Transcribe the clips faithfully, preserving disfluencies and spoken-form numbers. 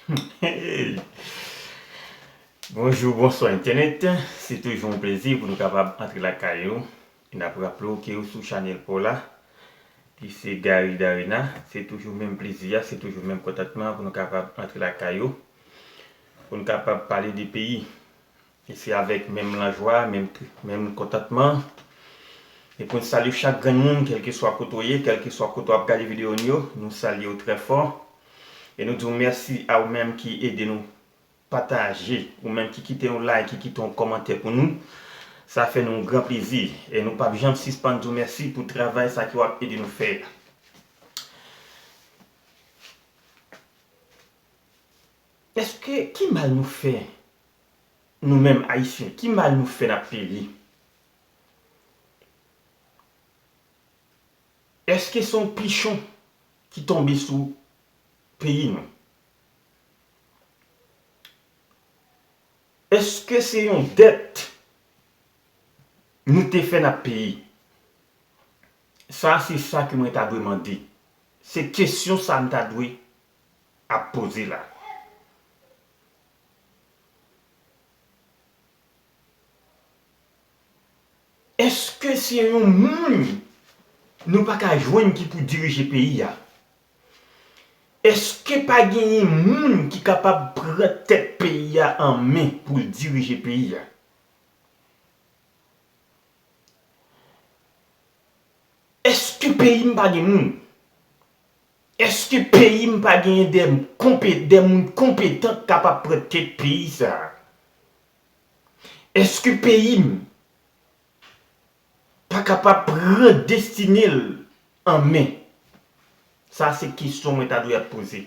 Hey! Bonjou, bonswa entènèt. Se toujou yon plezi pou nou kapab antre lakay ou. E n ap raple w ke ou sou chanèl pa w la, ki se Gary Darena. Se toujou menm plezi a, se toujou menm kontantman pou nou kapab antre lakay ou, pou nou kapab pale de peyi. E se avèk menm lajwa, menm, menm kontantman. E pou n salye chak grenn moun, kèlkeswa kote w ye, kèlkeswa kote w ap gade videyo n yo, nou salye w trè fò. E nou di w mèsi a ou menm ki ede nou pataje, ou menm ki kite yon like, ki kite yon kòmantè pou nou. Sa fè nou yon gran plezi. E nou p ap janm sispann di w mèsi pou travay sa ke w ap ede nou fè a. Èske, ki mal nou fè, nou menm Ayisyen? Ki mal nou fè n ap peye? Èske se yon pichon ki tonbe sou peyi nou? Èske se yon dèt nou te fè n ap peye? Sa, se sa ke mwen ta dwe mande. Se kesyon sa m ta dwe ap poze la. Èske se yon moun nou pa ka jwenn ki pou dirije peyi a? Èske pa genyen moun ki kapab pran tèt peyi a an men pou l dirije peyi a? Èske peyi m pa gen moun? Èske peyi m pa genyen de konpe-, de moun konpetan k kapab pran tèt peyi sa a? Èske peyi m pa kapab pran destine l an men? Sa se kesyon mwen ta dwe ap poze.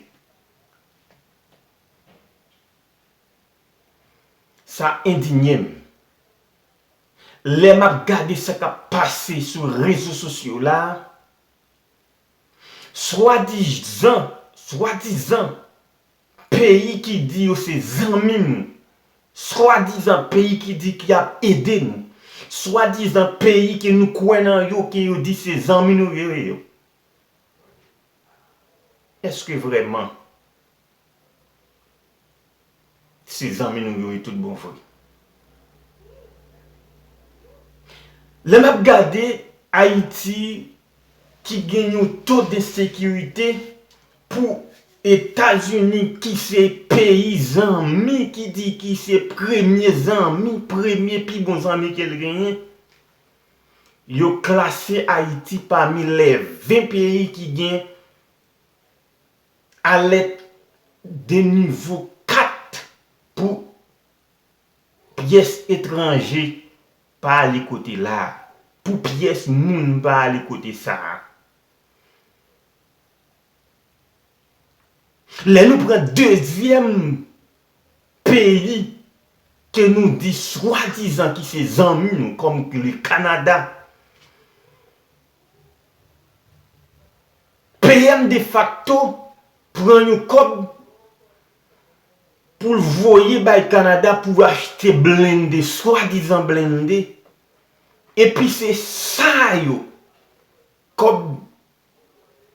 Sa endinye m. Lè m ap gade sa k ap pase sou rezo sosyo la, swadizan, swadizan peyi ki di yo se zanmi nou, swadizan peyi ki di ki ap ede nou, swadizan peyi ke nou kwè nan yo, ke yo di se zanmi nou yo ye yo. Èske vrèman se zanmi nou yo ye tout bon vre? Lè m ap gade Ayiti ki gen yon to de sekirite pou Etazini ki se peyi zanmi, ki di ki se premye zanmi, premye pi bon zanmi ke l genyen, yo klase Ayiti pami lè ven peyi ki gen alèt de nivo kat pou pyès etranje pa ale kote la, pou pyès moun pa ale kote sa a. Lè nou pran dezyèm peyi ke nou di swadizan ki se zanmi nou, kòm le Kanada, P M defakto pran yon kòb pou l voye bay Kanada pou achte blende, swadizan blende. Epi se sa yo, kòb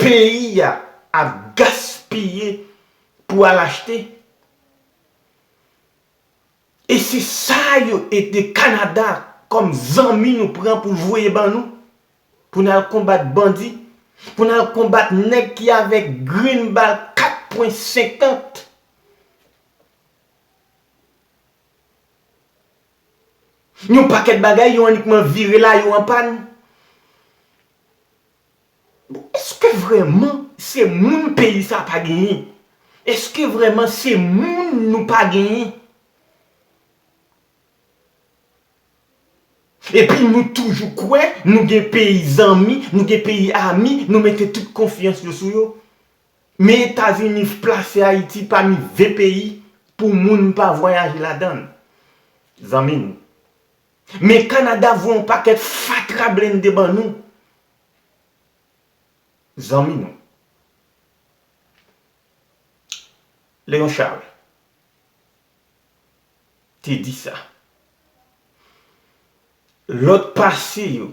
peyi a ap gaspiye pou al achte. E se sa yo ede Kanada kòm zanmi nou pran pou l voye ban nou, pou n al konbat bandi, pou n al konbat nèg ki avèk grenn bal kat pwen senkant. Yon pakèt bagay, yo annikman vire la, yo an pàn. Bon, èske vrèman se moun peyi sa pa genyen? Èske vrèman se moun nou pa genyen? Epi nou toujou kwè nou gen peyi zanmi, nou gen peyi ami, nou mete tout konfyans yo sou yo. Men Etazini plase Ayiti pami ven peyi pou moun pa vwayaje ladan l. Zanmi nou. Men Kanada voye yon pakèt fatra blende ban nou. Zanmi nou. Léon Charles te di sa. Lòt pase yo,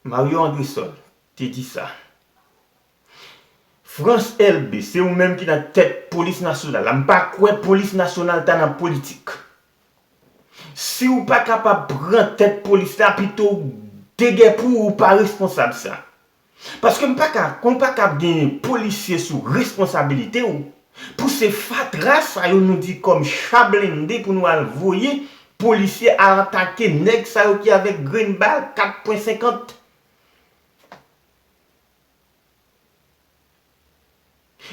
Mario Andrésol te di sa. Frantz Elbé, se ou menm ki nan tèt polis nasyonal la. M pa kwè polis nasyonal ta nan politik. Si w pa kapab pran tèt polis la, pito w degèpou ou pa responsab sa. Paske m pa ka, kon pa ka ap genyen polisye sou responsabilite w, pou se fatra sa yo nou di kòm cha blende pou nou al voye polisye al atake nèg sa yo ki avèk grenn bal kat pwen senkant.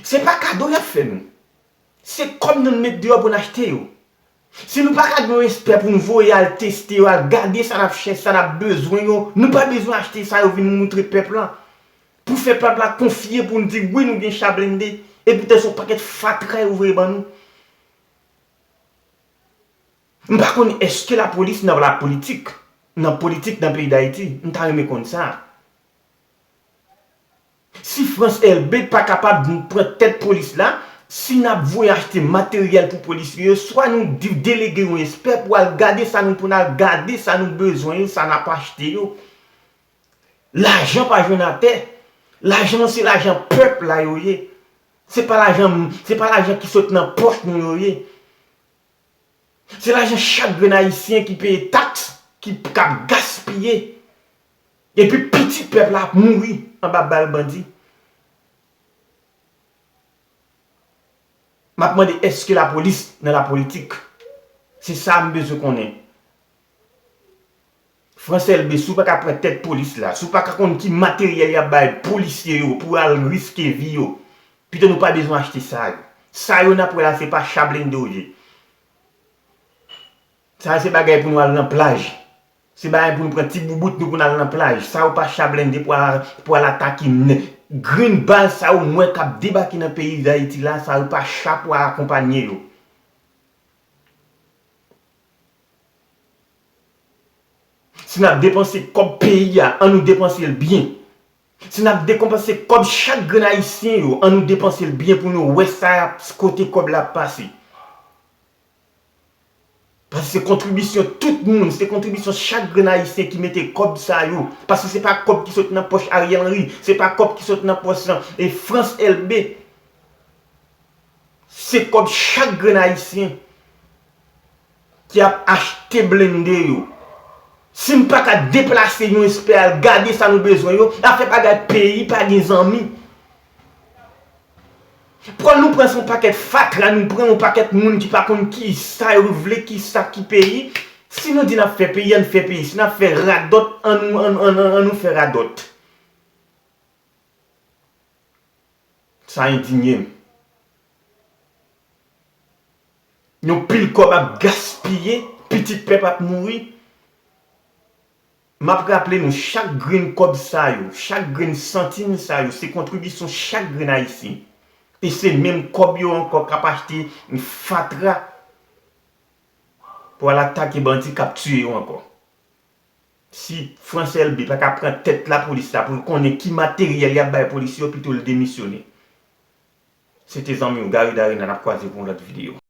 Se pa kado y ap fè nou. Se kòb nou n met deyò pou n achte yo. Si nou pa ka gen yon espè pou nou voye al teste yo, al gade sa n ap chèche, sa n ap bezwen yo, nou pa bezwen achte sa yo vin moutre pèp la. Pou fè pèp la konfye pou n di wi nou gen cha blende, epi te se yon pakèt fatra yo voye ban nou. M pa konn èske lapolis nan lapolitik, nan politik nan peyi Dayiti, m ta renmen konn sa. Si Frantz Elbé pa kapab pran tèt polis la, si n ap voye achte materyèl pou polisye yo, swa nou di, delege yon espè pou al gade sa nou, pou n al gade sa nou bezwen yo, sa n ap achte yo. Lajan pa jwenn atè. Lajan se lajan pèp la yo ye. Se pa lajan, se pa lajan ki sot nan pòch nou yo ye. Se lajan chak grenn ayisyen ki peye taks, ki k ap gaspiye. Epi pitit pèp la ap mouri anba bal bandi. M ap mande èske lapolis nan lapolitik? Se sa m bezwen konnen. Frantz Elbé, si w pa ka pran tèt polis la, si w pa ka konn ki materyèl y ap bay polisye yo pou al riske vi yo, pito nou pa bezwen achte sa yo. Sa yo n ap wè la, se pa cha blende yo ye. Sa yo se bagay pou nou al nan plaj. Se bagay pou nou pran ti boubout nou pou n al nan plaj. Sa yo pa cha blende pou al, pou al atake nèg. Grenn bal sa yo m wè k ap debake nan peyi Dayiti la, sa yo pa cha pou al akonpanye yo. Si n ap depanse kòb peyi a, ann nou depanse l byen. Si n ap depanse kòb chak grenn ayisyen yo, ann nou depanse l byen pou nou wè sa y ap, kote kòb la ap pase. Paske se kontribisyon tout moun, se kontribisyon chak grenn ayisyen ki mete kòb sa yo. Paske se pa kòb ki sot nan pòch Ariel Henry, se pa kòb ki sot nan pòch, e, Frantz Elbé. Se kòb chak grenn ayisyen ki ap achte blende yo. Si n pa ka deplase yon espè al gade sa nou bezwen yo, afè bagay peyi pa gen zanmi. Pran nou pran se yon pakèt fatra, nou pran yon pakèt moun ki pa konn ki sa yo vle, ki sa ki peyi. Si nou di n ap fè peyi, ann fè peyi. Si n ap fè radòt, ann, ann, ann, ann, ann nou fè radòt. Sa endinye m. Yon pil kòb ap gaspiye, pitit pèp ap mouri. M ap raple nou, chak grenn kòb sa yo, chak grenn santim sa yo, se kontribisyon chak grenn ayisyen. E se menm kòb yo ankò k ap achte fatra pou al atake bandi k ap tiye yo ankò. Si Frantz Elbé pa ka pran tèt lapolis la pou l konnen ki materyèl y ap bay polisye yo, pito l demisyone. Se te zanmi w Gary Darina, n ap kwaze pou yon lòt videyo.